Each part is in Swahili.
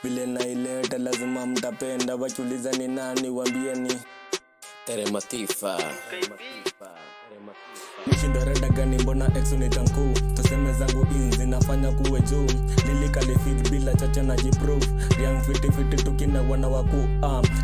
Vile naileta lazima mtapenda, wakiuliza ni nani waambieni Terematifa. Mishindo reda gani mbona ex unita mkuu. Tuseme zangu inzi nafanya kuwe juu. Lilikalifit bila chacha na jiproof. Riang fiti fiti tukina wana waku.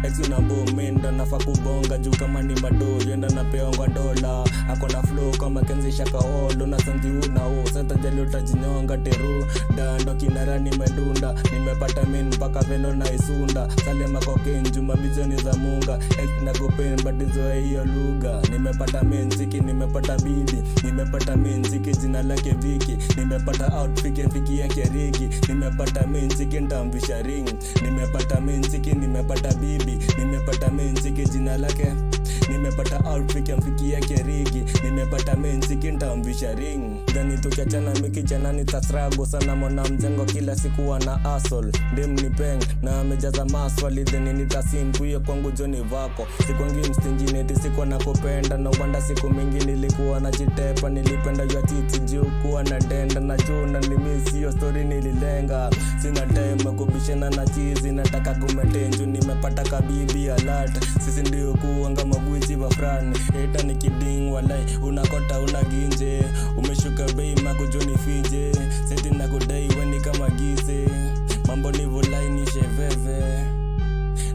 Ex unabomenda nafa kubonga juu kama ni mado yenda napeongwa dola. Ako na flow kama Kenzi Shakaolo na sanzi unao. Sasa jali utajinyonga teru. Dando kinara nimedunda. Nimepata min mpaka velo na isunda. Salema kokenju mabizoni za munga. Ex na kupen but zoe hiyo lugha. Nimepata min chiki nimepata bibi. Nimepata min chiki jina lake Viki. Nimepata outfit ya Viki ya Keriki. Nimepata min chiki nitamvisha ring. Nimepata min chiki nimepata bibi. Nimepata min chiki jina lake. Nimepata outfit ya Viki ya Keriki. Nimepata min chiki nitamvisha ring. Gani tukiachana mikichana nitastrago sana mwana mjengo kila siku ana asshole. Dem ni peng na amejaza maswali then nitasimpu hiyo kwangu Johnny vako. Sikwangi mstingy neti sikuwa nakupenda na wanda siku mingi nilikuwa najitepa. Nilipenda ya titi juu kuwa na denda na juu na nimisi hiyo story nililenga. Sina time kubishana na chizi nataka kumetenju nimepata kabibi alert. Sisi ndio kuanga magwiji wa frani. Eta nikiding walai unakota unaginje. Umeshuka bei mako Johnny fije. Seti nakudai weni kama gise. Mambo ni vulai ni sheveve.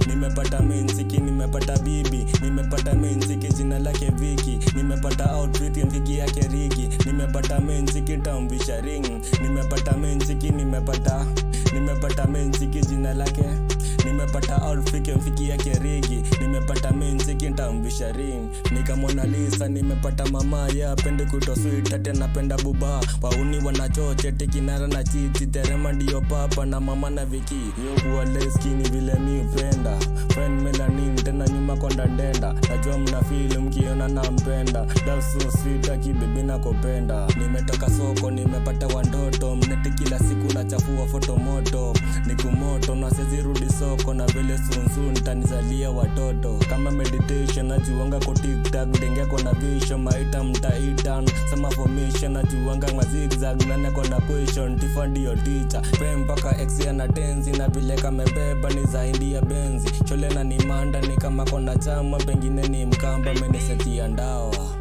Nimepata menziki, nimepata bibi. Nimepata menziki, jina lake Viki. Nimepata outfit, mviki yake Riki. Nimepata menziki, tamvisha ring. Nimepata menziki, nimepata. Nimepata menziki, jina lake. Nimepata outfit, mviki yake Riki. Nimepata menziki, tamvisha ring. Nika Mona Lisa, nimepata mama ya pende kuto sweet, ate napenda buba. Wauni wanachoche, tikinara na chichi. Terema ndiyo papa na mama na Viki. Yokuwa leskini vile mi upenda. Friend melanin tena nyuma konda denda. Najua mna feel mkiona nampenda. Love so sweet aki baby nakupenda. Nimetoka soko nimepata wandoto. Mneti kila siku nachafua foto moto. Nikumoto na siwezi rudi soko. Na vile soon soon nitanizalia watoto. Kama meditation najuanga ko tiktak. Denge kona vision maita mtaitan. Sama formation najuanga ma zigzag. Nane kona question Tifa ndio teacher. Pem mpaka ex ana tenzi. Na vile kamebeba ni zaidi ya benzi. Chole na nimanda ni kama kona chama. Pengine ni mkamba amenisetia ndawa.